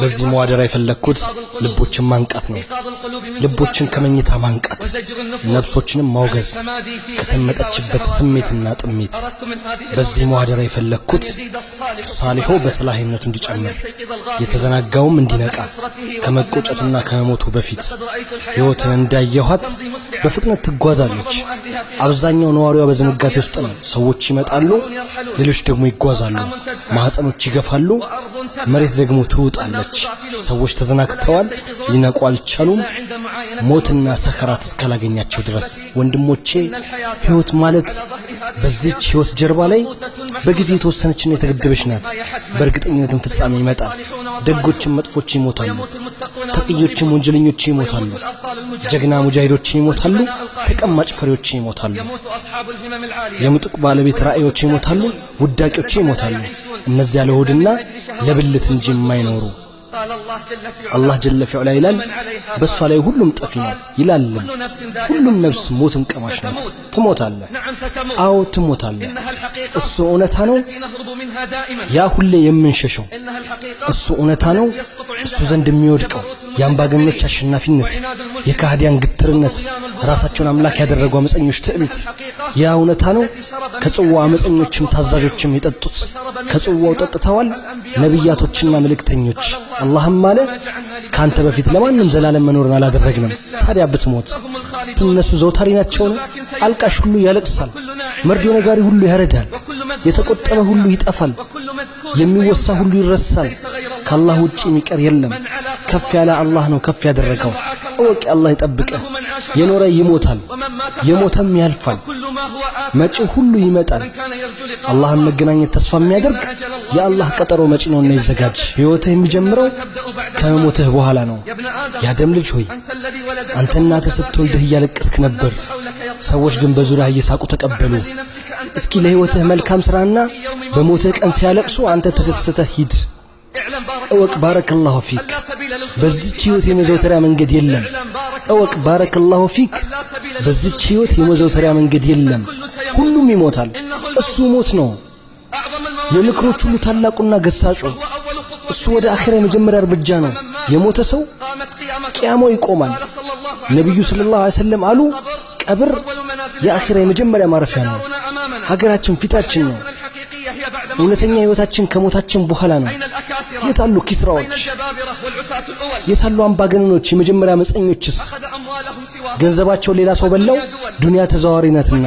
በዚህ መዋደራ የፈለግኩት ልቦችን ማንቃት ነው። ልቦችን ከመኝታ ማንቃት፣ ነፍሶችንም ማውገዝ ከሰመጠችበት ስሜትና ጥሜት። በዚህ መዋደራ የፈለግኩት ሳሊሆ በስላሂነቱ እንዲጨምር፣ የተዘናጋውም እንዲነቃ ከመቆጨቱና ከመሞቱ በፊት። ሕይወትን እንዳየኋት በፍጥነት ትጓዛለች። አብዛኛው ነዋሪዋ በዝንጋቴ ውስጥ ነው። ሰዎች ይመጣሉ፣ ሌሎች ደግሞ ይጓዛሉ። ማህፀኖች ይገፋሉ፣ መሬት ደግሞ ትውጣለች። ሰዎች ተዘናግተዋል፣ ሊነቁ አልቻሉም፣ ሞትና ሰከራት እስካላገኛቸው ድረስ። ወንድሞቼ፣ ሕይወት ማለት በዚች ሕይወት ጀርባ ላይ በጊዜ የተወሰነችና የተገደበች ናት። በእርግጠኝነትም ፍጻሜ ይመጣል። ደጎችም መጥፎች ይሞታሉ። ተቅዮችም ወንጀለኞች ይሞታሉ። ጀግና ሙጃሂዶች ይሞታሉ። ተቀማጭ ፈሪዎች ይሞታሉ። የምጡቅ ባለቤት ራእዮች ይሞታሉ። ውዳቂዎች ይሞታሉ። እነዚያ ለሆድና ለብልት እንጂ የማይኖሩ። አላህ ጀለ ፊዑላ ይላል፣ በእሷ ላይ ሁሉም ጠፊ ነው ይላልም። ሁሉም ነፍስ ሞትን ቀማሽ ናት። ትሞታለህ። አዎ ትሞታለህ። እሱ እውነታ ነው። ያ ሁሌ የምንሸሸው እሱ እውነታ ነው። እሱ ዘንድ የሚወድቀው የአምባገነኖች አሸናፊነት፣ የካህዲያን ግትርነት፣ ራሳቸውን አምላክ ያደረጉ አመፀኞች ትዕቢት፣ ያ እውነታ ነው። ከጽዋው አመፀኞችም ታዛዦችም የጠጡት ከጽዋው ጠጥተዋል፣ ነቢያቶችና መልእክተኞች። አላህም አለ፣ ካንተ በፊት ለማንም ዘላለም መኖርን አላደረግንም። ታዲያ ብትሞት እነሱ ዘውታሪ ናቸውን? አልቃሽ ሁሉ ያለቅሳል፣ መርዶ ነጋሪ ሁሉ ያረዳል፣ የተቆጠበ ሁሉ ይጠፋል፣ የሚወሳ ሁሉ ይረሳል። ከአላህ ውጭ የሚቀር የለም። ከፍ ያለ አላህ ነው ከፍ ያደረገው። እወቅ፣ አላህ ይጠብቅህ። የኖረ ይሞታል፣ የሞተም ያልፋል። መጪው ሁሉ ይመጣል። አላህን መገናኘት ተስፋ የሚያደርግ የአላህ ቀጠሮ መጪ ነውና ይዘጋጅ። ሕይወትህ የሚጀምረው ከመሞትህ በኋላ ነው። የአደም ልጅ ሆይ፣ አንተ እናትህ ስትወልድህ እያለቀስክ ነበር። ሰዎች ግን በዙሪያህ እየሳቁ ተቀበሉ። እስኪ ለሕይወትህ መልካም ሥራና በሞትህ ቀን ሲያለቅሱ አንተ ተደስተህ ሂድ። እወቅ ባረከላሁ ፊክ፣ በዚች ሕይወት የመዘውተሪያ መንገድ የለም። እወቅ ባረከላሁ ፊክ፣ በዚች ሕይወት የመዘውተሪያ መንገድ የለም። ሁሉም ይሞታል። እሱ ሞት ነው። የምክሮች ሁሉ ታላቁና ገሳጩ እሱ ወደ አኺራ የመጀመሪያ እርምጃ ነው። የሞተ ሰው ቅያማው ይቆማል። ነቢዩ ሰለላሁ ዐለይሂ ወሰለም አሉ፣ ቀብር የአኺራ የመጀመሪያ ማረፊያ ነው። ሀገራችን ፊታችን ነው። እውነተኛ ሕይወታችን ከሞታችን በኋላ ነው። የታሉ ኪስራዎች? የታሉ አምባገነኖች? የመጀመሪያ አመፀኞችስ? ገንዘባቸው ሌላ ሰው በላው። ዱንያ ተዘዋዋሪ ናትና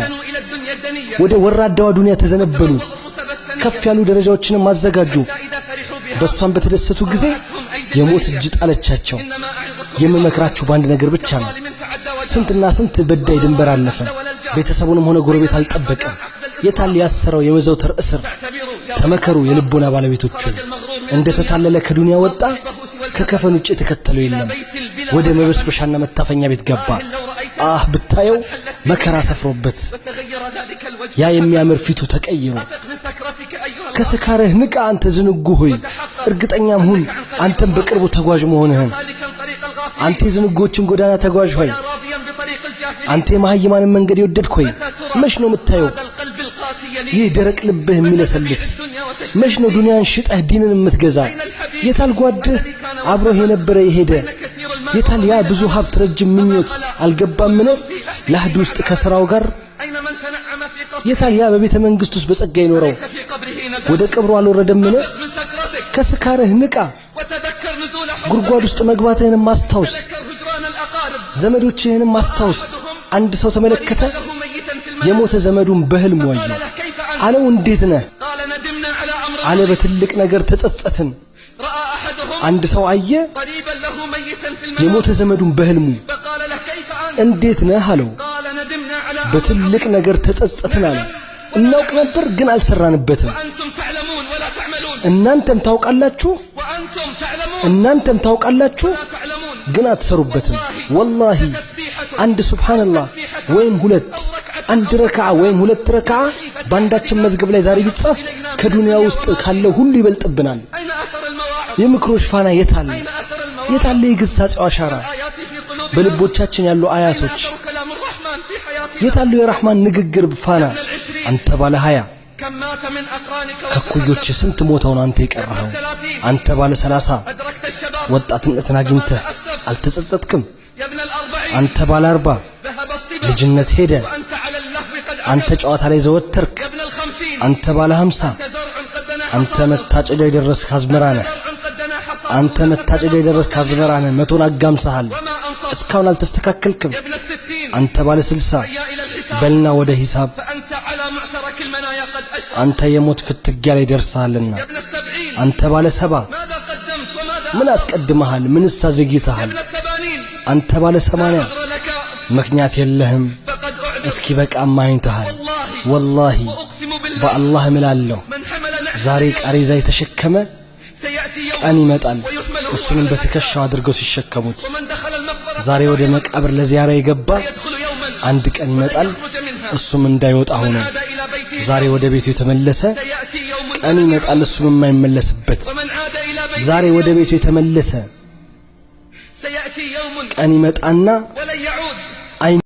ወደ ወራዳዋ ዱንያ ተዘነበሉ። ከፍ ያሉ ደረጃዎችንም አዘጋጁ። በእሷም በተደሰቱ ጊዜ የሞት እጅ ጣለቻቸው። የምመክራችሁ በአንድ ነገር ብቻ ነው። ስንትና ስንት በዳይ ድንበር አለፈ። ቤተሰቡንም ሆነ ጎረቤት አልጠበቀም። የታል ያሰረው የመዘውተር እስር? ተመከሩ የልቦና ባለቤቶች። እንደ ተታለለ ከዱንያ ወጣ። ከከፈን ውጭ የተከተለው የለም። ወደ መበስበሻና መታፈኛ ቤት ገባ። አህ ብታየው መከራ ሰፍሮበት ያ የሚያምር ፊቱ ተቀይሮ። ከስካርህ ንቃ አንተ ዝንጉ ሆይ፣ እርግጠኛም ሁን አንተም በቅርቡ ተጓዥ መሆንህን። አንተ የዝንጎችን ጎዳና ተጓዥ ሆይ፣ አንተ የመሃይማንን መንገድ የወደድክ ሆይ፣ መች ነው የምታየው ይህ ደረቅ ልብህ የሚለሰልስ? መች ነው ዱንያን ሽጠህ ዲንን የምትገዛ? የታል ጓድህ አብሮህ የነበረ የሄደ? የታል ያ ብዙ ሀብት ረጅም ምኞት አልገባምን ላህድ ውስጥ ከስራው ጋር? የታል ያ በቤተ መንግስት ውስጥ በጸጋ የኖረው ወደ ቀብሩ አልወረደምን? ከስካርህ ንቃ፣ ጉድጓድ ውስጥ መግባትህንም አስታውስ፣ ዘመዶችህንም አስታውስ። አንድ ሰው ተመለከተ፣ የሞተ ዘመዱን በህልሙ አየው። አለው፣ እንዴት ነህ? አለ፣ በትልቅ ነገር ተጸጸትን። አንድ ሰው አየ የሞተ ዘመዱን በህልሙ፣ እንዴት ነህ አለው። በትልቅ ነገር ተጸጸትን አለ። እናውቅ ነበር ግን አልሰራንበትም። እናንተም ታውቃላችሁ፣ እናንተም ታውቃላችሁ ግን አትሰሩበትም። ወላሂ አንድ ሱብሃንአላህ ወይም ሁለት፣ አንድ ረክዓ ወይም ሁለት ረክዓ በአንዳችን መዝገብ ላይ ዛሬ ቢጻፍ ከዱንያ ውስጥ ካለው ሁሉ ይበልጥብናል። የምክሮች ፋና የታለ? የታለ የግሳጼው አሻራ? በልቦቻችን ያሉ አያቶች የታሉ? የራህማን ንግግር ፋና? አንተ ባለ 20 ከኩዮች ስንት ሞተው ነው አንተ የቀረኸው? አንተ ባለ 30 ወጣትነትን አግኝተህ አልተጸጸትክም? አንተ ባለ 40 ልጅነት ሄደ፣ አንተ ጨዋታ ላይ ዘወተርክ። አንተ ባለ 50 አንተ መታጨጃ የደረስክ አዝመራ ነህ። አንተ መታጨጃ የደረስክ አዝመራ ነህ። 100ን አጋምሰሃል፣ እስካሁን አልተስተካከልክም። አንተ ባለ 60 በልና ወደ ሂሳብ፣ አንተ የሞት ፍትጊያ ላይ ደርሰሃልና። አንተ ባለ 70 ምን አስቀድመሃል? ምንስ አዘግይተሃል? አንተ ባለ 80 ምክንያት የለህም፣ እስኪ በቃም አግኝተሃል። ወላሂ በአላህ እምላለሁ ዛሬ ቃሬዛ የተሸከመ ቀን ይመጣል፣ እሱንም በትከሻው አድርገው ሲሸከሙት። ዛሬ ወደ መቃብር ለዚያራ የገባ አንድ ቀን ይመጣል፣ እሱም እንዳይወጣ ሆኖ። ዛሬ ወደ ቤቱ የተመለሰ ቀን ይመጣል፣ እሱም የማይመለስበት። ዛሬ ወደ ቤቱ የተመለሰ ቀን ይመጣና